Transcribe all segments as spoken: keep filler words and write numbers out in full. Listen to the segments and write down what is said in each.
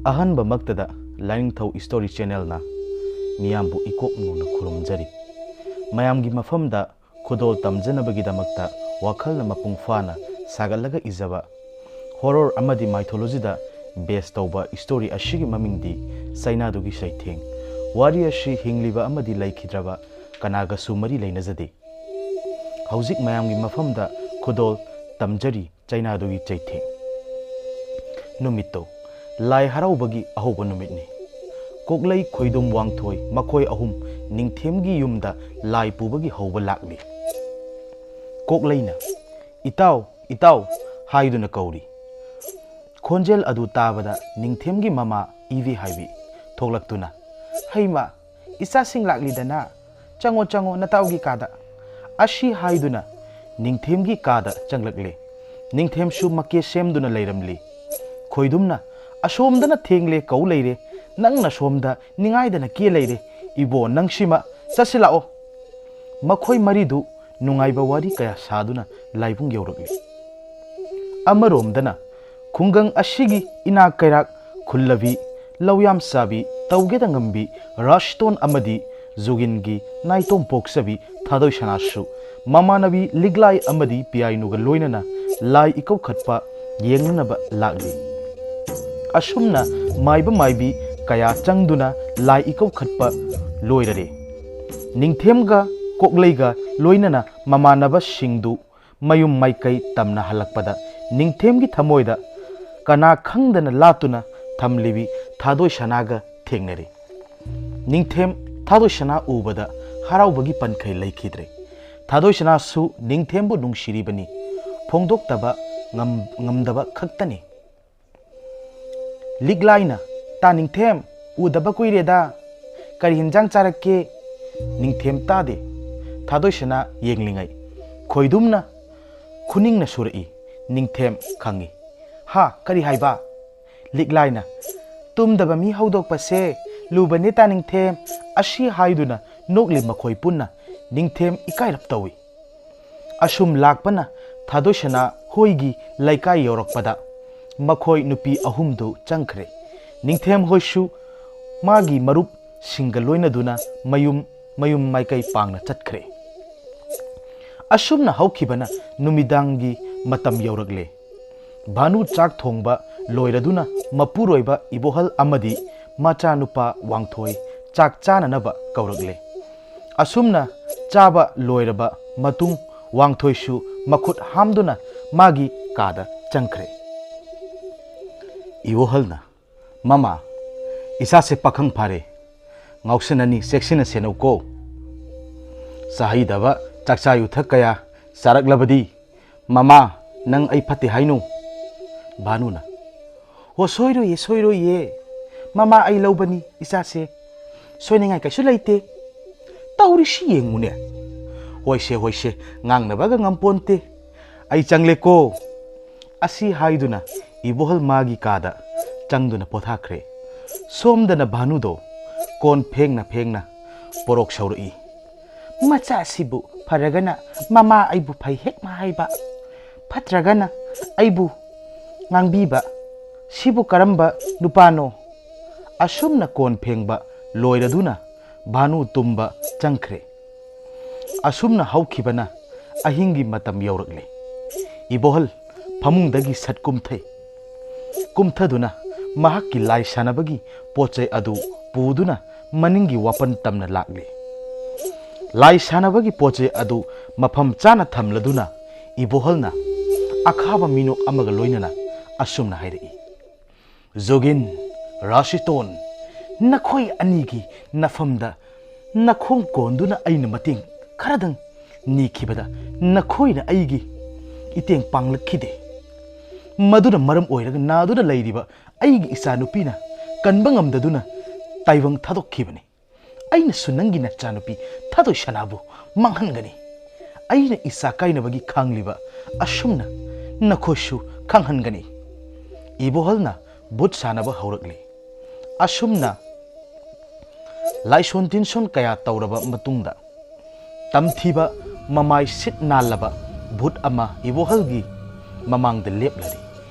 ꯑꯍꯥꯟꯕꯃꯛꯇꯗ ꯂꯥꯏꯅꯤꯡꯊꯧ story ꯆꯦꯅꯦꯜꯅ ꯃꯤꯌꯥꯝꯕꯨ ꯏꯀꯣꯛ ꯅꯧꯅ ꯈꯨꯔꯨꯝꯖꯔꯤ꯫ ꯃꯌꯥꯝꯒꯤ ꯃꯐꯝꯗ ꯈꯨꯗꯣꯜ ꯇꯝꯖꯅꯕꯒꯤꯗꯃꯛꯇ ꯋꯥꯈꯜꯅ ꯃꯄꯨꯡ ꯐꯥꯅ ꯁꯥꯒꯠꯂꯒ ꯏꯖꯕ ꯍꯣꯔꯣꯔ ꯑꯃꯗꯤ ꯃꯥꯏꯊꯣꯂꯣꯖꯤꯗ ꯕꯦꯁ ꯇꯧꯕ ꯏꯁꯇꯣꯔꯤ ꯑꯁꯤꯒꯤ ꯃꯃꯤꯡꯗꯤ ꯆꯩꯅꯥꯗꯨꯒꯤ ꯆꯩꯊꯦꯡ꯫ ꯋꯥꯔꯤ ꯑꯁꯤ ꯍꯤꯡꯂꯤꯕ ꯑꯃꯗꯤ ꯂꯩꯈꯤꯗ꯭ꯔꯕ ꯀꯅꯥꯒꯁꯨ ꯃꯔꯤ ꯂꯩꯅꯖꯗꯦ꯫ ꯍꯧꯖꯤꯛ ꯃꯌꯥꯝꯒꯤ ꯃꯐꯝꯗ ꯈꯨꯗꯣꯜ ꯇꯝꯖꯔꯤ ꯆꯩꯅꯥꯗꯨꯒꯤ ꯆꯩꯊꯦꯡ꯫ ꯅꯨꯃꯤꯠꯇꯣ ꯂꯥꯏ ꯍꯔꯥꯎꯕꯒꯤ ꯑꯍꯧꯕ ꯅꯨꯃꯤꯠꯅꯤ꯫ ꯀꯣꯛꯂꯩ, ꯈꯣꯏꯗꯨꯝ, ꯋꯥꯡꯊꯣꯏ ꯃꯈꯣꯏ ꯑꯍꯨꯝ ꯅꯤꯡꯊꯦꯝꯒꯤ ꯌꯨꯝꯗ ꯂꯥꯏ ꯄꯨꯕꯒꯤ ꯍꯧꯕ ꯂꯥꯛꯂꯤ꯫ ꯀꯣꯛꯂꯩꯅ, "ꯏꯇꯥꯎ, ꯏꯇꯥꯎ" ꯍꯥꯏꯗꯨꯅ ꯀꯧꯔꯤ꯫ ꯈꯣꯟꯖꯦꯜ ꯑꯗꯨ ꯇꯥꯕꯗ ꯅꯤꯡꯊꯦꯝꯒꯤ ꯃꯃꯥ ꯏꯕꯤ ꯍꯥꯏꯕꯤ ꯊꯣꯛꯂꯛꯇꯨꯅ, "ꯍꯩꯃ, ꯏꯆꯥꯁꯤꯡ ꯂꯥꯛꯂꯤꯗꯅ, ꯆꯪꯉꯣ, ꯆꯪꯉꯣ ꯅꯇꯥꯎꯒꯤ ꯀꯥꯗ" ꯑꯁꯤ ꯍꯥꯏꯗꯨꯅ ꯅꯤꯡꯊꯦꯝꯒꯤ ꯀꯥꯗ ꯆꯪꯂꯛꯂꯦ꯫ ꯅꯤꯡꯊꯦꯝꯁꯨ ꯃꯀꯦ ꯁꯦꯝꯗꯨꯅ ꯂꯩꯔꯝꯂꯤ꯫ ꯈꯣꯏꯗꯨꯝꯅ, "ꯑꯁꯣꯝꯗꯅ ꯊꯦꯡꯂꯦ ꯀꯧ ꯂꯩꯔꯦ, ꯅꯪꯅ ꯁꯣꯝꯗ ꯅꯤꯡꯉꯥꯏꯗꯅ ꯀꯦ ꯂꯩꯔꯦ, ꯏꯕꯣ ꯅꯪꯁꯤꯃ, ꯆꯠꯁꯤ ꯂꯥꯛꯑꯣ"꯫ ꯃꯈꯣꯏ ꯃꯔꯤꯗꯨ ꯅꯨꯡꯉꯥꯏꯕ ꯋꯥꯔꯤ ꯀꯌꯥ ꯁꯥꯗꯨꯅ ꯂꯥꯏꯕꯨꯡ ꯌꯧꯔꯛꯂꯤ꯫ ꯑꯃꯔꯣꯝꯗꯅ ꯈꯨꯡꯒꯪ ꯑꯁꯤꯒꯤ ꯏꯅꯥꯛ ꯀꯩꯔꯥꯛ ꯈꯨꯜꯂꯕꯤ, ꯂꯧ ꯌꯥꯝ ꯆꯥꯕꯤ, ꯇꯧꯒꯦꯗ ꯉꯝꯕꯤ, ꯔꯥꯖꯇꯣꯟ ꯑꯃꯗꯤ ꯖꯨꯒꯤꯟꯒꯤ ꯅꯥꯏꯇꯣꯝ ꯄꯣꯛꯆꯕꯤ ꯊꯥꯗꯣꯏꯁꯅꯥꯁꯨ ꯃꯃꯥꯟꯅꯕꯤ ꯂꯤꯛꯂꯥꯏ ꯑꯃꯗꯤ ꯄꯤꯌꯥꯏꯅꯨꯒ ꯂꯣꯏꯅꯅ ꯂꯥꯏ ꯏꯀꯧꯈꯠꯄ ꯌꯦꯡꯅꯅꯕ ꯂꯥꯛꯂꯤ꯫ ꯑꯁꯨꯝꯅ ꯃꯥꯏꯕ ꯃꯥꯏꯕꯤ ꯀꯌꯥ ꯆꯪꯗꯨꯅ ꯂꯥꯏ ꯏꯀꯧꯈꯠꯄ ꯂꯣꯏꯔꯔꯦ꯫ ꯅꯤꯡꯊꯦꯝꯒ ꯀꯣꯛꯂꯩꯒ ꯂꯣꯏꯅꯅ ꯃꯃꯥꯟꯅꯕꯁꯤꯡꯗꯨ ꯃꯌꯨꯝ ꯃꯥꯏꯀꯩ ꯇꯝꯅ ꯍꯜꯂꯛꯄꯗ ꯅꯤꯡꯊꯦꯝꯒꯤ ꯊꯃꯣꯏꯗ ꯀꯅꯥ ꯈꯪꯗꯅ ꯂꯥꯠꯇꯨꯅ ꯊꯝꯂꯤꯕꯤ ꯊꯥꯗꯣꯏꯁꯅꯥꯒ ꯊꯦꯡꯅꯔꯦ꯫ ꯅꯤꯡꯊꯦꯝ ꯊꯥꯗꯣꯏꯁꯅꯥ ꯎꯕꯗ ꯍꯔꯥꯎꯕꯒꯤ ꯄꯟꯈꯩ ꯂꯩꯈꯤꯗ꯭ꯔꯦ꯫ ꯊꯥꯗꯣꯏꯁꯅꯥꯁꯨ ꯅꯤꯡꯊꯦꯝꯕꯨ ꯅꯨꯡꯁꯤꯔꯤꯕꯅꯤ, ꯐꯣꯡꯗꯣꯛꯇꯕ ꯉꯝ-, ꯉꯝꯗꯕ ꯈꯛꯇꯅꯤ꯫ ꯂꯤꯛꯂꯥꯏꯅ, "ꯇꯥ ꯅꯤꯡꯊꯦꯝ, ꯎꯗꯕ ꯀꯨꯏꯔꯦꯗ꯫ ꯀꯔꯤ ꯍꯤꯟꯖꯥꯡ ꯆꯥꯔꯛꯀꯦ?" ꯅꯤꯡꯊꯦꯝ ꯇꯥꯗꯦ꯫ ꯊꯥꯗꯣꯏꯁꯅꯥ ꯌꯦꯡꯂꯤꯉꯩ ꯈꯣꯏꯗꯨꯝꯅ ꯈꯨꯅꯤꯡꯅ ꯁꯨꯔꯛꯏ꯫ ꯅꯤꯡꯊꯦꯝ ꯈꯪꯏ꯫ "ꯍꯥ, ꯀꯔꯤ ꯍꯥꯏꯕ?" ꯂꯤꯛꯂꯥꯏꯅ, "ꯇꯨꯝꯗꯕ ꯃꯤ ꯍꯧꯗꯣꯛꯄꯁꯦ ꯂꯨꯕꯅꯦ ꯇꯥ ꯅꯤꯡꯊꯦꯝ" ꯑꯁꯤ ꯍꯥꯏꯗꯨꯅ ꯅꯣꯛꯂꯤ ꯃꯈꯣꯏ ꯄꯨꯟꯅ꯫ ꯅꯤꯡꯊꯦꯝ ꯏꯀꯥꯏꯔꯞ ꯇꯧꯏ꯫ ꯑꯁꯨꯝ ꯂꯥꯛꯄꯅ ꯊꯥꯗꯣꯏꯁꯅꯥ ꯍꯣꯏꯒꯤ ꯂꯩꯀꯥꯏ ꯌꯧꯔꯛꯄꯗ ꯃꯈꯣꯏ ꯅꯨꯄꯤ ꯑꯍꯨꯝꯗꯨ ꯆꯪꯈ꯭ꯔꯦ꯫ ꯅꯤꯡꯊꯦꯝ ꯍꯣꯏꯁꯨ ꯃꯥꯒꯤ ꯃꯔꯨꯞꯁꯤꯡꯒ ꯂꯣꯏꯅꯗꯨꯅ ꯃꯌꯨꯝ ꯃꯌꯨꯝ ꯃꯥꯏꯀꯩ ꯄꯥꯡꯅ ꯆꯠꯈ꯭ꯔꯦ꯫ ꯑꯁꯨꯝꯅ ꯍꯧꯈꯤꯕꯅ ꯅꯨꯃꯤꯗꯥꯡꯒꯤ ꯃꯇꯝ ꯌꯧꯔꯛꯂꯦ꯫ ꯚꯥꯅꯨ ꯆꯥꯛ ꯊꯣꯡꯕ ꯂꯣꯏꯔꯗꯨꯅ ꯃꯄꯨꯔꯣꯏꯕ ꯏꯕꯣꯍꯜ ꯑꯃꯗꯤ ꯃꯆꯥꯅꯨꯄꯥ ꯋꯥꯡꯊꯣꯏ ꯆꯥꯛ ꯆꯥꯅꯅꯕ ꯀꯧꯔꯛꯂꯦ꯫ ꯑꯁꯨꯝꯅ ꯆꯥꯕ ꯂꯣꯏꯔꯕ ꯃꯇꯨꯡ ꯋꯥꯡꯊꯣꯏꯁꯨ ꯃꯈꯨꯠ ꯍꯥꯝꯗꯨꯅ ꯃꯥꯒꯤ ꯀꯥꯗ ꯆꯪꯈ꯭ꯔꯦ꯫ ꯏꯕꯣꯍꯜꯅ, "ꯃꯃꯥ, ꯏꯁꯥꯁꯦ ꯄꯥꯈꯪ ꯐꯥꯔꯦ, ꯉꯥꯎꯁꯟꯅꯅꯤ, ꯆꯦꯛꯁꯤꯟꯅ ꯁꯦꯟꯅꯧꯀꯣ꯫ ꯆꯥꯍꯩꯗꯕ ꯆꯥꯛꯆꯥ ꯌꯨꯊꯛ ꯀꯌꯥ ꯆꯥꯔꯛꯂꯕꯗꯤ, ꯃꯃꯥ, ꯅꯪ ꯑꯩ ꯐꯠꯇꯦ ꯍꯥꯏꯅꯨ꯫" ꯚꯥꯅꯨꯅ, "ꯍꯣ, ꯁꯣꯏꯔꯣꯏꯌꯦ, ꯁꯣꯏꯔꯣꯏꯌꯦ꯫ ꯃꯃꯥ ꯑꯩ ꯂꯧꯕꯅꯤ ꯏꯆꯥꯁꯦ꯫ ꯁꯣꯏꯅꯤꯡꯉꯥꯏ ꯀꯩꯁꯨ ꯂꯩꯇꯦ꯫ ꯇꯧꯔꯤꯁꯤ ꯌꯦꯡꯉꯨꯅꯦ꯫ ꯍꯣꯏꯁꯦ, ꯍꯣꯏꯁꯦ, ꯉꯥꯡꯅꯕꯒ ꯉꯝꯄꯣꯟꯇꯦ꯫ ꯑꯩ ꯆꯪꯂꯦꯀꯣ꯫" ꯑꯁꯤ ꯍꯥꯏꯗꯨꯅ ꯏꯕꯣꯍꯜ ꯃꯥꯒꯤ ꯀꯥꯗ ꯆꯪꯗꯨꯅ ꯄꯣꯊꯥꯈ꯭ꯔꯦ꯫ ꯁꯣꯝꯗꯅ ꯚꯥꯅꯨꯗꯣ ꯀꯣꯟ ꯐꯦꯡꯅ ꯐꯦꯡꯅ ꯄꯣꯔꯣꯛ ꯁꯧꯔꯛꯏ꯫ "ꯃꯆꯥꯁꯤꯕꯨ ꯐꯔꯒꯅ ꯃꯃꯥ ꯑꯩꯕꯨ ꯐꯩ ꯍꯦꯛ ꯍꯥꯏꯕ, ꯐꯠꯇ꯭ꯔꯒꯅ ꯑꯩꯕꯨ ꯉꯥꯡꯕꯤꯕ, ꯁꯤꯕꯨ ꯀꯔꯝꯕ ꯅꯨꯄꯥꯅꯣ?" ꯑꯁꯨꯝꯅ ꯀꯣꯟ ꯐꯦꯡꯕ ꯂꯣꯏꯔꯗꯨꯅ ꯚꯥꯅꯨ ꯇꯨꯝꯕ ꯆꯪꯈ꯭ꯔꯦ꯫ ꯑꯁꯨꯝꯅ ꯍꯧꯈꯤꯕꯅ ꯑꯍꯤꯡꯒꯤ ꯃꯇꯝ ꯌꯧꯔꯛꯂꯦ꯫ ꯏꯕꯣꯍꯜ ꯐꯃꯨꯡꯗꯒꯤ ꯁꯠ ꯀꯨꯝꯊꯩ꯫ ꯀꯨꯝꯊꯗꯨꯅ ꯃꯍꯥꯛꯀꯤ ꯂꯥꯏ ꯁꯥꯟꯅꯕꯒꯤ ꯄꯣꯠ ꯆꯩ ꯑꯗꯨ ꯄꯨꯗꯨꯅ ꯃꯅꯤꯡꯒꯤ ꯋꯥꯄꯟ ꯇꯝꯅ ꯂꯥꯛꯂꯦ꯫ ꯂꯥꯏ ꯁꯥꯟꯅꯕꯒꯤ ꯄꯣꯠ ꯆꯩ ꯑꯗꯨ ꯃꯐꯝ ꯆꯥꯅ ꯊꯝꯂꯗꯨꯅ ꯏꯕꯣꯍꯜꯅ ꯑꯈꯥꯕ ꯃꯤꯅꯣꯛ ꯑꯃꯒ ꯂꯣꯏꯅꯅ ꯑꯁꯨꯝꯅ ꯍꯥꯏꯔꯛꯏ, "ꯖꯣꯒꯤꯟ, ꯔꯥꯁꯤꯇꯣꯟ, ꯅꯈꯣꯏ ꯑꯅꯤꯒꯤ ꯅꯐꯝꯗ ꯅꯈꯣꯡ ꯀꯣꯟꯗꯨꯅ ꯑꯩꯅ ꯃꯇꯦꯡ ꯈꯔꯗꯪ ꯅꯤꯈꯤꯕꯗ ꯅꯈꯣꯏꯅ ꯑꯩꯒꯤ ꯏꯇꯦꯡ ꯄꯥꯡꯂꯛꯈꯤꯗꯦ꯫ ꯃꯗꯨꯅ ꯃꯔꯝ ꯑꯣꯏꯔꯒ ꯅꯥꯗꯨꯅ ꯂꯩꯔꯤꯕ ꯑꯩꯒꯤ ꯏꯆꯥꯅꯨꯄꯤꯅ ꯀꯟꯕ ꯉꯝꯗꯗꯨꯅ ꯇꯥꯏꯕꯪ ꯊꯥꯗꯣꯛꯈꯤꯕꯅꯤ꯫ ꯑꯩꯅꯁꯨ ꯅꯪꯒꯤ ꯅꯆꯥꯅꯨꯄꯤ ꯊꯥꯗꯣꯏ ꯁꯅꯥꯕꯨ ꯃꯥꯡꯍꯟꯒꯅꯤ꯫ ꯑꯩꯅ ꯏꯆꯥ ꯀꯥꯏꯅꯕꯒꯤ ꯈꯥꯡꯂꯤꯕ ꯑꯁꯨꯝꯅ ꯅꯈꯣꯏꯁꯨ ꯈꯪꯍꯟꯒꯅꯤ꯫" ꯏꯕꯣꯍꯜꯅ ꯚꯨꯠ ꯁꯥꯟꯅꯕ ꯍꯧꯔꯛꯂꯤ꯫ ꯑꯁꯨꯝꯅ ꯂꯥꯏꯁꯣꯟ ꯇꯤꯟꯁꯣꯟ ꯀꯌꯥ ꯇꯧꯔꯕ ꯃꯇꯨꯡꯗ, ꯇꯝꯊꯤꯕ ꯃꯃꯥꯏ ꯁꯤꯠ ꯅꯥꯜꯂꯕ ꯚꯨꯠ ꯑꯃ ꯏꯕꯣꯍꯜꯒꯤ ꯃꯃꯥꯡꯗ ꯂꯦꯞꯂꯔꯤ꯫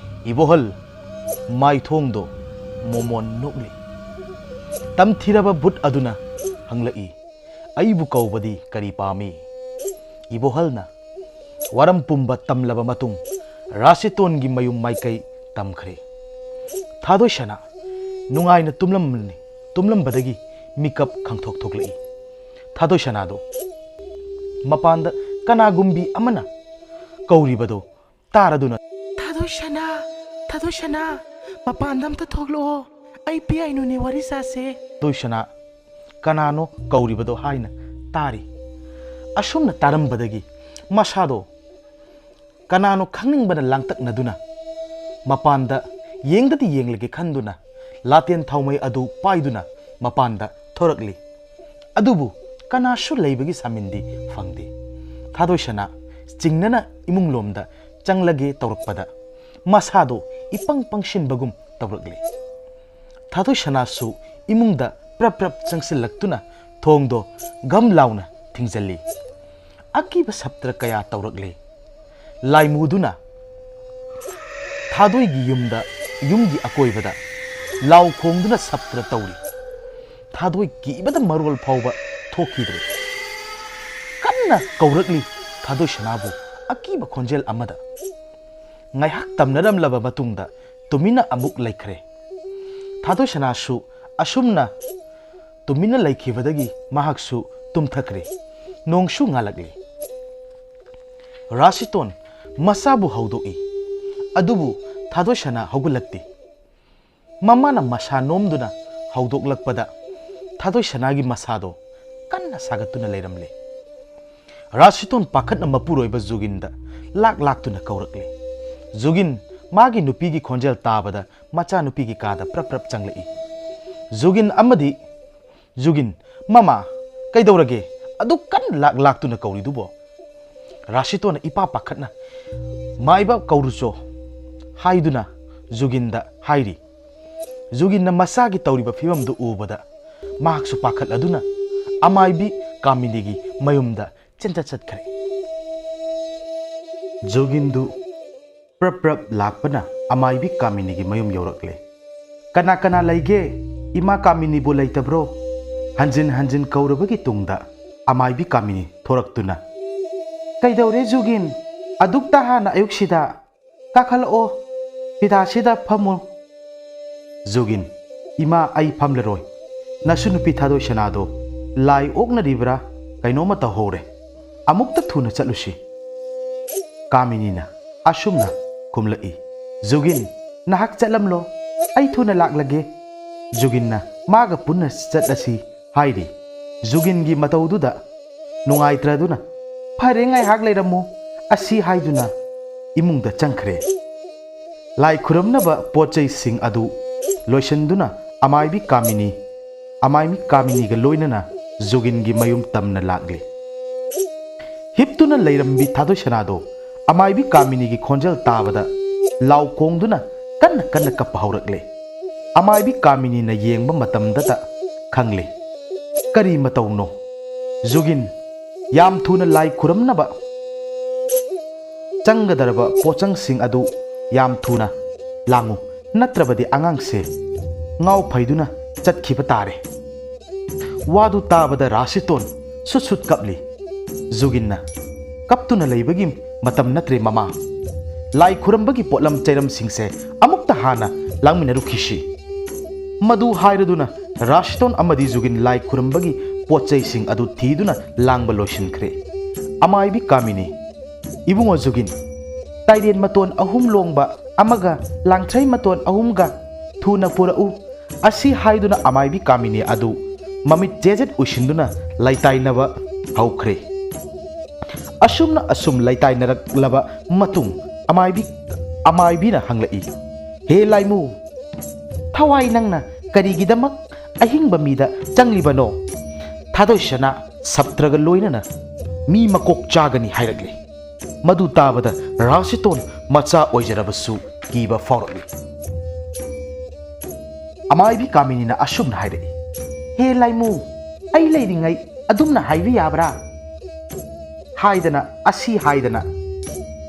ꯏꯕꯣꯍꯜ ꯃꯥꯏꯊꯣꯡꯗꯣ ꯃꯣꯃꯣꯟ ꯅꯣꯛꯂꯤ꯫ ꯇꯝꯊꯤꯔꯕ ꯚꯨꯠ ꯑꯗꯨꯅ ꯍꯪꯂꯛꯏ, "ꯑꯩꯕꯨ ꯀꯧꯕꯗꯤ ꯀꯔꯤ ꯄꯥꯝꯃꯤ?" ꯏꯕꯣꯍꯜꯅ ꯋꯥꯔꯝ ꯄꯨꯝꯕ ꯇꯝꯂꯕ ꯃꯇꯨꯡ ꯔꯥꯁꯤꯇꯣꯟꯒꯤ ꯃꯌꯨꯝ ꯃꯥꯏꯀꯩ ꯇꯝꯈ꯭ꯔꯦ꯫ ꯊꯥꯗꯣꯏ ꯁꯅꯥ ꯅꯨꯡꯉꯥꯏꯅ ꯇꯨꯝꯂꯝꯕꯅꯤ꯫ ꯇꯨꯝꯂꯝꯕꯗꯒꯤ ꯃꯤꯀꯞ ꯈꯪꯊꯣꯛ ꯊꯣꯛꯂꯛꯏ꯫ ꯊꯥꯗꯣꯏ ꯁꯅꯥꯗꯣ ꯃꯄꯥꯟꯗ ꯀꯅꯥꯒꯨꯝꯕꯤ ꯑꯃꯅ ꯀꯧꯔꯤꯕꯗꯣ ꯇꯥꯔꯗꯨꯅ, "ꯊꯥꯗꯣꯏ ꯁꯅꯥ, ꯊꯥꯗꯣꯏ ꯁꯅꯥ, ꯃꯄꯥꯟꯗ ꯑꯝꯇ ꯊꯣꯛꯂꯛꯑꯣ, ꯑꯩ ꯄꯤꯌꯥꯏꯅꯨꯅꯦ, ꯋꯥꯔꯤ ꯁꯥꯁꯦ"꯫ ꯊꯥꯗꯣꯏ ꯁꯅꯥ ꯀꯅꯥꯅꯣ ꯀꯧꯔꯤꯕꯗꯣ ꯍꯥꯏꯅ ꯇꯥꯔꯤ꯫ ꯑꯁꯨꯝꯅ ꯇꯥꯔꯝꯕꯗꯒꯤ ꯃꯁꯥꯗꯣ ꯀꯅꯥꯅꯣ ꯈꯪꯅꯤꯡꯕꯅ ꯂꯥꯡꯇꯛꯅꯗꯨꯅ ꯃꯄꯥꯟꯗ ꯌꯦꯡꯗꯗꯤ ꯌꯦꯡꯂꯒꯦ ꯈꯟꯗꯨꯅ ꯂꯥꯇꯦꯟ ꯊꯥꯎꯃꯩ ꯑꯗꯨ ꯄꯥꯏꯗꯨꯅ ꯃꯄꯥꯟꯗ ꯊꯣꯔꯛꯂꯤ꯫ ꯑꯗꯨꯕꯨ ꯀꯅꯥꯁꯨ ꯂꯩꯕꯒꯤ ꯁꯥꯃꯤꯟꯗꯤ ꯐꯪꯗꯦ꯫ ꯊꯥꯗꯣꯏ ꯁꯅꯥ ꯆꯤꯡꯅꯅ ꯏꯃꯨꯡꯂꯣꯝꯗ ꯆꯪꯂꯒꯦ ꯇꯧꯔꯛꯄꯗ ꯃꯁꯥꯗꯣ ꯏꯄꯪ ꯄꯪꯁꯤꯟꯕꯒꯨꯝ ꯇꯧꯔꯛꯂꯤ꯫ ꯊꯥꯗꯣꯏ ꯁꯅꯥꯁꯨ ꯏꯃꯨꯡꯗ ꯄ꯭ꯔꯞ ꯄ꯭ꯔꯞ ꯆꯪꯁꯤꯜꯂꯛꯇꯨꯅ ꯊꯣꯡꯗꯣ ꯒꯝ ꯂꯥꯎꯅ ꯊꯤꯡꯖꯤꯜꯂꯤ꯫ ꯑꯀꯤꯕ ꯁꯞꯇ꯭ꯔ ꯀꯌꯥ ꯇꯧꯔꯛꯂꯤ꯫ ꯂꯥꯏꯃꯨꯗꯨꯅ ꯊꯥꯗꯣꯏꯒꯤ ꯌꯨꯝꯗ, ꯌꯨꯝꯒꯤ ꯑꯀꯣꯏꯕꯗ ꯂꯥꯎ ꯈꯣꯡꯗꯨꯅ ꯁꯞꯇ꯭ꯔ ꯇꯧꯔꯤ꯫ ꯊꯥꯗꯣꯏ ꯀꯤꯕꯗ ꯃꯔꯣꯜ ꯐꯥꯎꯕ ꯊꯣꯛꯈꯤꯗ꯭ꯔꯦ꯫ ꯀꯟꯅ ꯀꯧꯔꯛꯂꯤ ꯊꯥꯗꯣꯏ ꯁꯅꯥꯕꯨ ꯑꯀꯤꯕ ꯈꯣꯟꯖꯦꯜ ꯑꯃꯗ꯫ ꯉꯥꯏꯍꯥꯛ ꯇꯝꯅꯔꯝꯂꯕ ꯃꯇꯨꯡꯗ ꯇꯨꯃꯤꯟꯅ ꯑꯃꯨꯛ ꯂꯩꯈ꯭ꯔꯦ꯫ ꯊꯥꯗꯣꯏ ꯁꯅꯥꯁꯨ ꯑꯁꯨꯝꯅ ꯇꯨꯃꯤꯟꯅ ꯂꯩꯈꯤꯕꯗꯒꯤ ꯃꯍꯥꯛꯁꯨ ꯇꯨꯝꯊꯈ꯭ꯔꯦ꯫ ꯅꯣꯡꯁꯨ ꯉꯥꯜꯂꯛꯂꯦ꯫ ꯔꯥꯁꯤꯇꯣꯟ ꯃꯁꯥꯕꯨ ꯍꯧꯗꯣꯛꯏ, ꯑꯗꯨꯕꯨ ꯊꯥꯗꯣꯏ ꯁꯅꯥ ꯍꯧꯒꯠꯂꯛꯇꯦ꯫ ꯃꯃꯥꯅ ꯃꯁꯥ ꯅꯣꯝꯗꯨꯅ ꯍꯧꯗꯣꯛꯂꯛꯄꯗ ꯊꯥꯗꯣꯏ ꯁꯅꯥꯒꯤ ꯃꯁꯥꯗꯣ ꯀꯟꯅ ꯁꯥꯒꯠꯇꯨꯅ ꯂꯩꯔꯝꯂꯦ꯫ ꯔꯥꯁꯤꯇꯣꯟ ꯄꯥꯈꯠꯅ ꯃꯄꯨꯔꯣꯏꯕ ꯖꯨꯒꯤꯟꯗ ꯂꯥꯛ ꯂꯥꯛꯇꯨꯅ ꯀꯧꯔꯛꯂꯦ꯫ ꯖꯨꯒꯤꯟ ꯃꯥꯒꯤ ꯅꯨꯄꯤꯒꯤ ꯈꯣꯟꯖꯦꯜ ꯇꯥꯕꯗ ꯃꯆꯥꯅꯨꯄꯤꯒꯤ ꯀꯥꯗ ꯄ꯭ꯔꯞ ꯄ꯭ꯔꯞ ꯆꯪꯂꯛꯏ꯫ ꯖꯨꯒꯤꯟ ꯑꯃꯗꯤ ꯖꯨꯒꯤꯟ, "ꯃꯃꯥ, ꯀꯩꯗꯧꯔꯒꯦ? ꯑꯗꯨꯛ ꯀꯟꯅ ꯂꯥꯛ ꯂꯥꯛꯇꯨꯅ ꯀꯧꯔꯤꯗꯨꯕꯣ?" ꯔꯥꯁꯤꯇꯣꯅ ꯏꯄꯥ ꯄꯥꯈꯠꯅ "ꯃꯥꯏꯕ ꯀꯧꯔꯨꯆꯣ" ꯍꯥꯏꯗꯨꯅ ꯖꯨꯒꯤꯟꯗ ꯍꯥꯏꯔꯤ꯫ ꯖꯨꯒꯤꯟꯅ ꯃꯆꯥꯒꯤ ꯇꯧꯔꯤꯕ ꯐꯤꯕꯝꯗꯨ ꯎꯕꯗ ꯃꯍꯥꯛꯁꯨ ꯄꯥꯈꯠꯂꯗꯨꯅ ꯑꯃꯥꯏꯕꯤ ꯀꯥꯃꯤꯅꯤꯒꯤ ꯃꯌꯨꯝꯗ ꯆꯦꯟꯆꯠ ꯆꯠꯈ꯭ꯔꯦ꯫ ꯖꯨꯒꯤꯟꯗꯨ ꯄ꯭ꯔꯞ ꯄ꯭ꯔꯞ ꯂꯥꯛꯄꯅ ꯑꯃꯥꯏꯕꯤ ꯀꯥꯃꯤꯅꯤꯒꯤ ꯃꯌꯨꯝ ꯌꯧꯔꯛꯂꯦ꯫ "ꯀꯅꯥ ꯀꯅꯥ ꯂꯩꯒꯦ? ꯏꯃꯥ ꯀꯥꯃꯤꯅꯤꯕꯨ ꯂꯩꯇꯕ꯭ꯔꯣ?" ꯍꯟꯖꯤꯟ ꯍꯟꯖꯤꯟ ꯀꯧꯔꯕꯒꯤ ꯇꯨꯡꯗ ꯑꯃꯥꯏꯕꯤ ꯀꯥꯃꯤꯅꯤ ꯊꯣꯔꯛꯇꯨꯅ, "ꯀꯩꯗꯧꯔꯦ ꯖꯨꯒꯤꯟ? ꯑꯗꯨꯛꯇ ꯍꯥꯟꯅ ꯑꯌꯨꯛꯁꯤꯗ? ꯀꯥꯈꯠꯂꯛꯑꯣ, ꯐꯤꯗꯥꯁꯤꯗ ꯐꯝꯃꯨ꯫" ꯖꯨꯒꯤꯟ, "ꯏꯃꯥ, ꯑꯩ ꯐꯝꯂꯔꯣꯏ꯫ ꯅꯁꯨ ꯅꯨꯄꯤ ꯊꯥꯗꯣꯏ ꯁꯅꯥꯗꯣ ꯂꯥꯏ ꯑꯣꯛꯅꯔꯤꯕ꯭ꯔꯥ ꯀꯩꯅꯣꯝꯃ ꯇꯧꯍꯧꯔꯦ꯫ ꯑꯃꯨꯛꯇ ꯊꯨꯅ ꯆꯠꯂꯨꯁꯤ꯫" ꯀꯥꯃꯤꯅꯤꯅ ꯑꯁꯨꯝꯅ ꯈꯨꯝꯂꯛꯏ, "ꯖꯨꯒꯤꯟ, ꯅꯍꯥꯛ ꯆꯠꯂꯝꯂꯣ, ꯑꯩ ꯊꯨꯅ ꯂꯥꯛꯂꯒꯦ꯫" ꯖꯨꯒꯤꯟꯅ ꯃꯥꯒ ꯄꯨꯟꯅ ꯆꯠꯂꯁꯤ ꯍꯥꯏꯔꯤ꯫ ꯖꯨꯒꯤꯟꯒꯤ ꯃꯇꯧꯗꯨꯗ ꯅꯨꯡꯉꯥꯏꯇ꯭ꯔꯗꯨꯅ, "ꯐꯔꯦ, ꯉꯥꯏꯍꯥꯛ ꯂꯩꯔꯝꯃꯨ" ꯑꯁꯤ ꯍꯥꯏꯗꯨꯅ ꯏꯃꯨꯡꯗ ꯆꯪꯈ꯭ꯔꯦ꯫ ꯂꯥꯏ ꯈꯨꯔꯝꯅꯕ ꯄꯣꯠ ꯆꯩꯁꯤꯡ ꯑꯗꯨ ꯂꯣꯏꯁꯤꯟꯗꯨꯅ ꯑꯃꯥꯏꯕꯤ ꯀꯥꯃꯤꯅꯤ, ꯑꯃꯥꯏꯕꯤ ꯀꯥꯃꯤꯅꯤꯒ ꯂꯣꯏꯅꯅ ꯖꯨꯒꯤꯟꯒꯤ ꯃꯌꯨꯝ ꯇꯝꯅ ꯂꯥꯛꯂꯤ꯫ ꯍꯤꯞꯇꯨꯅ ꯂꯩꯔꯝꯕꯤ ꯊꯥꯗꯣꯏ ꯁꯅꯥꯗꯣ ꯑꯃꯥꯏꯕꯤ ꯀꯥꯃꯤꯅꯤꯒꯤ ꯈꯣꯟꯖꯦꯜ ꯇꯥꯕꯗ ꯂꯥꯎ ꯈꯣꯡꯗꯨꯅ ꯀꯟꯅ ꯀꯟꯅ ꯀꯞꯄ ꯍꯧꯔꯛꯂꯦ꯫ ꯑꯃꯥꯏꯕꯤ ꯀꯥꯃꯤꯅꯤꯅ ꯌꯦꯡꯕ ꯃꯇꯝꯗꯇ ꯈꯪꯂꯦ꯫ "ꯀꯔꯤ ꯃꯇꯧꯅꯣ?" "ꯖꯨꯒꯤꯟ, ꯌꯥꯝ ꯊꯨꯅ ꯂꯥꯏ ꯈꯨꯔꯝꯅꯕ ꯆꯪꯒꯗꯔꯕ ꯄꯣꯠꯆꯪꯁꯤꯡ ꯑꯗꯨ ꯌꯥꯝ ꯊꯨꯅ ꯂꯥꯡꯉꯨ, ꯅꯠꯇ꯭ꯔꯕꯗꯤ ꯑꯉꯥꯡꯁꯦ ꯉꯥꯎ ꯐꯩꯗꯨꯅ ꯆꯠꯈꯤꯕ ꯇꯥꯔꯦ꯫" ꯋꯥꯗꯨ ꯇꯥꯕꯗ ꯔꯥꯁꯤꯇꯣꯟ ꯁꯨꯠ ꯁꯨꯠ ꯀꯞꯂꯤ꯫ ꯖꯨꯒꯤꯟꯅ, "ꯀꯞꯇꯨꯅ ꯂꯩꯕꯒꯤ ꯃꯇꯝ ꯅꯠꯇ꯭ꯔꯦ ꯃꯃꯥ꯫ ꯂꯥꯏ ꯈꯨꯔꯝꯕꯒꯤ ꯄꯣꯠꯂꯝ ꯆꯩꯔꯝꯁꯤꯡꯁꯦ ꯑꯃꯨꯛꯇ ꯍꯥꯟꯅ ꯂꯥꯡꯃꯤꯟꯅꯔꯨꯈꯤꯁꯤ꯫" ꯃꯗꯨ ꯍꯥꯏꯔꯗꯨꯅ ꯔꯥꯁꯤꯇꯣꯟ ꯑꯃꯗꯤ ꯖꯨꯒꯤꯟ ꯂꯥꯏ ꯈꯨꯔꯝꯕꯒꯤ ꯄꯣꯠ ꯆꯩꯁꯤꯡ ꯑꯗꯨ ꯊꯤꯗꯨꯅ ꯂꯥꯡꯕ ꯂꯣꯏꯁꯤꯟꯈ꯭ꯔꯦ꯫ ꯑꯃꯥꯏꯕꯤ ꯀꯥꯃꯤꯅꯤ, "ꯏꯕꯨꯡꯉꯣ ꯖꯨꯒꯤꯟ, ꯇꯥꯏꯔꯦꯟ ꯃꯇꯣꯟ ꯑꯍꯨꯝ ꯂꯣꯡꯕ ꯑꯃꯒ ꯂꯥꯡꯊ꯭ꯔꯩ ꯃꯇꯣꯟ ꯑꯍꯨꯝꯒ ꯊꯨꯅ ꯄꯨꯔꯛꯎ" ꯑꯁꯤ ꯍꯥꯏꯗꯨꯅ ꯑꯃꯥꯏꯕꯤ ꯀꯥꯃꯤꯅꯤ ꯑꯗꯨ ꯃꯃꯤꯠ ꯖꯦꯖꯦꯠ ꯎꯏꯁꯤꯟꯗꯨꯅ ꯂꯩꯇꯥꯏꯅꯕ ꯍꯧꯈ꯭ꯔꯦ꯫ ꯑꯁꯨꯝꯅ ꯑꯁꯨꯝ ꯂꯩꯇꯥꯏꯅꯔꯛꯂꯕ ꯃꯇꯨꯡ ꯑꯃꯥꯏꯕꯤ, ꯑꯃꯥꯏꯕꯤꯅ ꯍꯪꯂꯛꯏ, "ꯍꯦ ꯂꯥꯏꯃꯨ, ꯊꯋꯥꯏ ꯅꯪꯅ ꯀꯔꯤꯒꯤꯗꯃꯛ ꯑꯍꯤꯡꯕ ꯃꯤꯗ ꯆꯪꯂꯤꯕꯅꯣ? ꯊꯥꯗꯣꯏ ꯁꯅꯥ ꯁꯞꯇ꯭ꯔꯒ ꯂꯣꯏꯅꯅ ꯃꯤ ꯃꯀꯣꯛ ꯆꯥꯒꯅꯤ ꯍꯥꯏꯔꯛꯂꯦ꯫" ꯃꯗꯨ ꯇꯥꯕꯗ ꯔꯥꯁꯤꯇꯣꯟ ꯃꯆꯥ ꯑꯣꯏꯖꯔꯕꯁꯨ ꯀꯤꯕ ꯐꯥꯎꯔꯛꯂꯤ꯫ ꯑꯃꯥꯏꯕꯤ ꯀꯥꯃꯤꯅꯤꯅ ꯑꯁꯨꯝꯅ ꯍꯥꯏꯔꯛꯏ, "ꯍꯦ ꯂꯥꯏꯃꯨ, ꯑꯩ ꯂꯩꯔꯤꯉꯩ ꯑꯗꯨꯝꯅ ꯍꯥꯏꯕ ꯌꯥꯕ꯭ꯔꯥ?" ꯍꯥꯏꯗꯅ, ꯑꯁꯤ ꯍꯥꯏꯗꯅ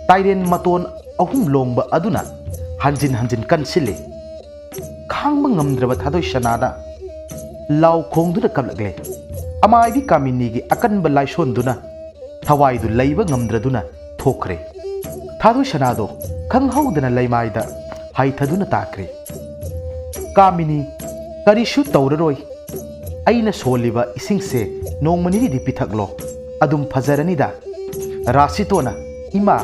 ꯇꯥꯏꯔꯦꯟ ꯃꯇꯣꯟ ꯑꯍꯨꯝ ꯂꯣꯡꯕ ꯑꯗꯨꯅ ꯍꯟꯖꯤꯟ ꯍꯟꯖꯤꯟ ꯀꯟꯁꯤꯜꯂꯤ꯫ ꯈꯥꯡꯕ ꯉꯝꯗ꯭ꯔꯕ ꯊꯥꯗꯣꯏ ꯁꯅꯥꯅ ꯂꯥꯎ ꯈꯣꯡꯗꯨꯅ ꯀꯞꯂꯛꯂꯦ꯫ ꯑꯃꯥꯏꯕꯤ ꯀꯥꯃꯤꯅꯤꯒꯤ ꯑꯀꯟꯕ ꯂꯥꯏꯁꯣꯟꯗꯨꯅ ꯊꯋꯥꯏꯗꯨ ꯂꯩꯕ ꯉꯝꯗ꯭ꯔꯗꯨꯅ ꯊꯣꯛꯈ꯭ꯔꯦ꯫ ꯊꯥꯗꯣꯏ ꯁꯅꯥꯗꯣ ꯈꯪꯍꯧꯗꯅ ꯂꯩꯃꯥꯏꯗ ꯍꯥꯏꯊꯗꯨꯅ ꯇꯥꯈ꯭ꯔꯦ꯫ "ꯀꯥꯃꯤꯅꯤ, ꯀꯔꯤꯁꯨ ꯇꯧꯔꯔꯣꯏ꯫ ꯑꯩꯅ ꯁꯣꯜꯂꯤꯕ ꯏꯁꯤꯡꯁꯦ ꯅꯣꯡꯃ ꯅꯤꯅꯤꯗꯤ ꯄꯤꯊꯛꯂꯣ, ꯑꯗꯨꯝ ꯐꯖꯔꯅꯤꯗ꯫" ꯔꯥꯁꯤꯇꯣꯅ, "ꯏꯃꯥ,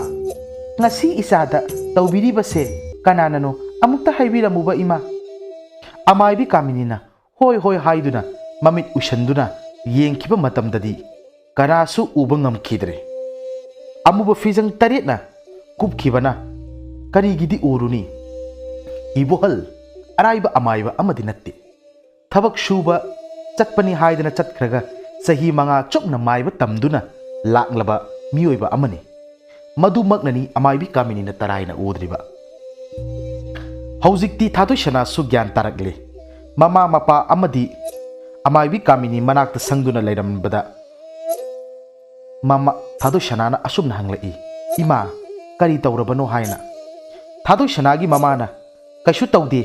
ꯉꯁꯤ ꯏꯆꯥꯗ ꯇꯧꯕꯤꯔꯤꯕꯁꯦ ꯀꯅꯥꯅꯅꯣ? ꯑꯃꯨꯛꯇ ꯍꯥꯏꯕꯤꯔꯝꯃꯨꯕ, ꯏꯃꯥ꯫" ꯑꯃꯥꯏꯕꯤ ꯀꯥꯃꯤꯅꯤꯅ "ꯍꯣꯏ, ꯍꯣꯏ" ꯍꯥꯏꯗꯨꯅ ꯃꯃꯤꯠ ꯎꯏꯁꯟꯗꯨꯅ ꯌꯦꯡꯈꯤꯕ ꯃꯇꯝꯗꯗꯤ ꯀꯅꯥꯁꯨ ꯎꯕ ꯉꯝꯈꯤꯗ꯭ꯔꯦ꯫ ꯑꯃꯨꯕ ꯐꯤꯖꯪ ꯇꯔꯦꯠꯅ ꯀꯨꯞꯈꯤꯕꯅ ꯀꯔꯤꯒꯤꯗꯤ ꯎꯔꯨꯅꯤ? ꯏꯕꯣꯍꯜ ꯑꯔꯥꯏꯕ ꯑꯃꯥꯏꯕ ꯑꯃꯗꯤ ꯅꯠꯇꯦ꯫ ꯊꯕꯛ ꯁꯨꯕ ꯆꯠꯄꯅꯤ ꯍꯥꯏꯗꯅ ꯆꯠꯈ꯭ꯔꯒ ꯆꯍꯤ ꯃꯉꯥ ꯆꯨꯞꯅ ꯃꯥꯏꯕ ꯇꯝꯗꯨꯅ ꯂꯥꯛꯂꯕ ꯃꯤꯑꯣꯏꯕ ꯑꯃꯅꯤ꯫ ꯃꯗꯨꯃꯛꯅꯅꯤ ꯑꯃꯥꯏꯕꯤ ꯀꯥꯃꯤꯅꯤꯅ ꯇꯔꯥꯏꯅ ꯎꯗ꯭ꯔꯤꯕ꯫ ꯍꯧꯖꯤꯛꯇꯤ ꯊꯥꯗꯣꯏ ꯁꯅꯥꯁꯨ ꯒ꯭ꯌꯥꯟ ꯇꯥꯔꯛꯂꯦ꯫ ꯃꯃꯥ ꯃꯄꯥ ꯑꯃꯗꯤ ꯑꯃꯥꯏꯕꯤ ꯀꯥꯃꯤꯅꯤ ꯃꯅꯥꯛꯇ ꯁꯪꯗꯨꯅ ꯂꯩꯔꯝꯕꯗ ꯃꯃꯥ ꯊꯥꯗꯣꯏ ꯁꯅꯥꯅ ꯑꯁꯨꯝꯅ ꯍꯪꯂꯛꯏ, "ꯏꯃꯥ, ꯀꯔꯤ ꯇꯧꯔꯕꯅꯣ?" ꯍꯥꯏꯅ꯫ ꯊꯥꯗꯣꯏ ꯁꯅꯥꯒꯤ ꯃꯃꯥꯅ "ꯀꯩꯁꯨ ꯇꯧꯗꯦ"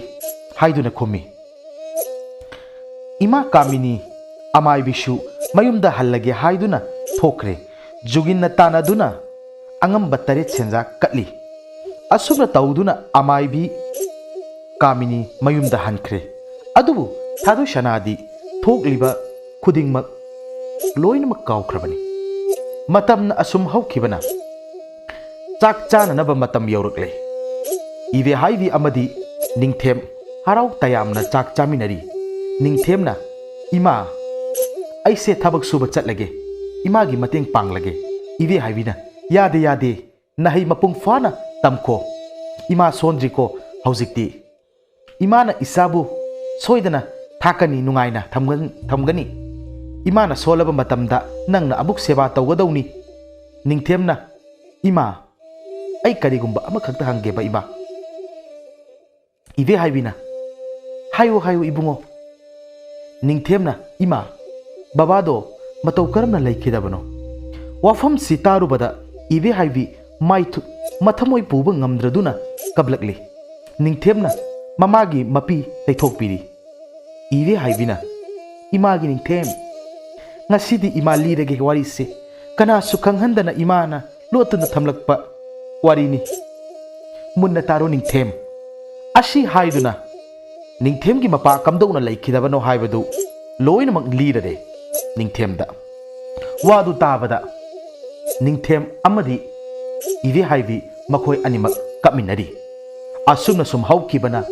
ꯍꯥꯏꯗꯨꯅ ꯈꯨꯝꯃꯤ꯫ ꯏꯃꯥ ꯀꯥꯃꯤꯅꯤ ꯑꯃꯥꯏꯕꯤꯁꯨ ꯃꯌꯨꯝꯗ ꯍꯜꯂꯒꯦ ꯍꯥꯏꯗꯨꯅ ꯊꯣꯛꯈ꯭ꯔꯦ꯫ ꯖꯨꯒꯤꯟꯅ ꯇꯥꯟꯅꯗꯨꯅ ꯑꯉꯝꯕ ꯇꯔꯦꯠ ꯁꯦꯟꯖꯥ ꯀꯠꯂꯤ꯫ ꯑꯁꯨꯝꯅ ꯇꯧꯗꯨꯅ ꯑꯃꯥꯏꯕꯤ ꯀꯥꯃꯤꯅꯤ ꯃꯌꯨꯝꯗ ꯍꯟꯈ꯭ꯔꯦ꯫ ꯑꯗꯨꯕꯨ ꯊꯥꯗꯣꯏ ꯁꯅꯥꯗꯤ ꯊꯣꯛꯂꯤꯕ ꯈꯨꯗꯤꯡꯃꯛ ꯂꯣꯏꯅꯃꯛ ꯀꯥꯎꯈ꯭ꯔꯕꯅꯤ꯫ ꯃꯇꯝꯅ ꯑꯁꯨꯝ ꯍꯧꯈꯤꯕꯅ ꯆꯥꯛ ꯆꯥꯅꯅꯕ ꯃꯇꯝ ꯌꯧꯔꯛꯂꯦ꯫ ꯏꯕꯦꯍꯥꯏꯕꯤ ꯑꯃꯗꯤ ꯅꯤꯡꯊꯦꯝ ꯍꯔꯥꯎ ꯇꯌꯥꯝꯅ ꯆꯥꯛ ꯆꯥꯃꯤꯟꯅꯔꯤ꯫ ꯅꯤꯡꯊꯦꯝꯅ, "ꯏꯃꯥ, ꯑꯩꯁꯦ ꯊꯕꯛ ꯁꯨꯕ ꯆꯠꯂꯒꯦ, ꯏꯃꯥꯒꯤ ꯃꯇꯦꯡ ꯄꯥꯡꯂꯒꯦ꯫" ꯏꯕꯦꯍꯥꯏꯕꯤꯅ, "ꯌꯥꯗꯦ, ꯌꯥꯗꯦ, ꯅꯍꯩ ꯃꯄꯨꯡ ꯐꯥꯅ ꯇꯝꯈꯣ꯫ ꯏꯃꯥ ꯁꯣꯟꯗ꯭ꯔꯤꯀꯣ ꯍꯧꯖꯤꯛꯇꯤ꯫ ꯏꯃꯥꯅ ꯏꯆꯥꯕꯨ ꯁꯣꯏꯗꯅ ꯊꯥꯛꯀꯅꯤ, ꯅꯨꯡꯉꯥꯏꯅ ꯊꯝꯒ-, ꯊꯝꯒꯅꯤ꯫ ꯏꯃꯥꯅ ꯁꯣꯜꯂꯕ ꯃꯇꯝꯗ ꯅꯪꯅ ꯑꯃꯨꯛ ꯁꯦꯕꯥ ꯇꯧꯒꯗꯧꯅꯤ꯫" ꯅꯤꯡꯊꯦꯝꯅ, "ꯏꯃꯥ, ꯑꯩ ꯀꯔꯤꯒꯨꯝꯕ ꯑꯃꯈꯛꯇ ꯍꯪꯒꯦꯕ, ꯏꯃꯥ꯫" ꯏꯕꯦꯍꯥꯏꯕꯤꯅ, "ꯍꯥꯏꯌꯨ, ꯍꯥꯏꯌꯨ, ꯏꯕꯨꯡꯉꯣ꯫" ꯅꯤꯡꯊꯦꯝꯅ, "ꯏꯃꯥ, ꯕꯕꯥꯗꯣ ꯃꯇꯧ ꯀꯔꯝꯅ ꯂꯩꯈꯤꯗꯕꯅꯣ?" ꯋꯥꯐꯝꯁꯤ ꯇꯥꯔꯨꯕꯗ ꯏꯕꯦꯍꯥꯏꯕꯤ ꯃꯥꯏꯊꯨ-, ꯃꯊꯃꯣꯏ ꯄꯨꯕ ꯉꯝꯗ꯭ꯔꯗꯨꯅ ꯀꯞꯂꯛꯂꯤ꯫ ꯅꯤꯡꯊꯦꯝꯅ, ꯃꯃꯥꯒꯤ ꯃꯄꯤ ꯇꯩꯊꯣꯛꯄꯤꯔꯤ꯫ ꯏꯕꯦ ꯍꯥꯏꯕꯤꯅ, "ꯏꯃꯥꯒꯤ ꯅꯤꯡꯊꯦꯝ, ꯉꯁꯤꯗꯤ ꯏꯃꯥ ꯂꯤꯔꯒꯦ ꯋꯥꯔꯤꯁꯦ꯫ ꯀꯅꯥꯁꯨ ꯈꯪꯍꯟꯗꯅ ꯏꯃꯥꯅ ꯂꯣꯠꯇꯨꯅ ꯊꯝꯂꯛꯄ ꯋꯥꯔꯤꯅꯤ꯫ ꯃꯨꯟꯅ ꯇꯥꯔꯣ ꯅꯤꯡꯊꯦꯝ"꯫ ꯑꯁꯤ ꯍꯥꯏꯗꯨꯅ ꯅꯤꯡꯊꯦꯝꯒꯤ ꯃꯄꯥ ꯀꯝꯗꯧꯅ ꯂꯩꯈꯤꯗꯕꯅꯣ ꯍꯥꯏꯕꯗꯨ ꯂꯣꯏꯅꯃꯛ ꯂꯤꯔꯔꯦ ꯅꯤꯡꯊꯦꯝꯗ꯫ ꯋꯥꯗꯨ ꯇꯥꯕꯗ ꯅꯤꯡꯊꯦꯝ ꯑꯃꯗꯤ ꯏꯕꯦ ꯍꯥꯏꯕꯤ ꯃꯈꯣꯏ ꯑꯅꯤꯃꯛ ꯀꯞꯃꯤꯟꯅꯔꯤ꯫ ꯑꯁꯨꯝꯅ ꯁꯨꯝ ꯍꯧꯈꯤꯕꯅ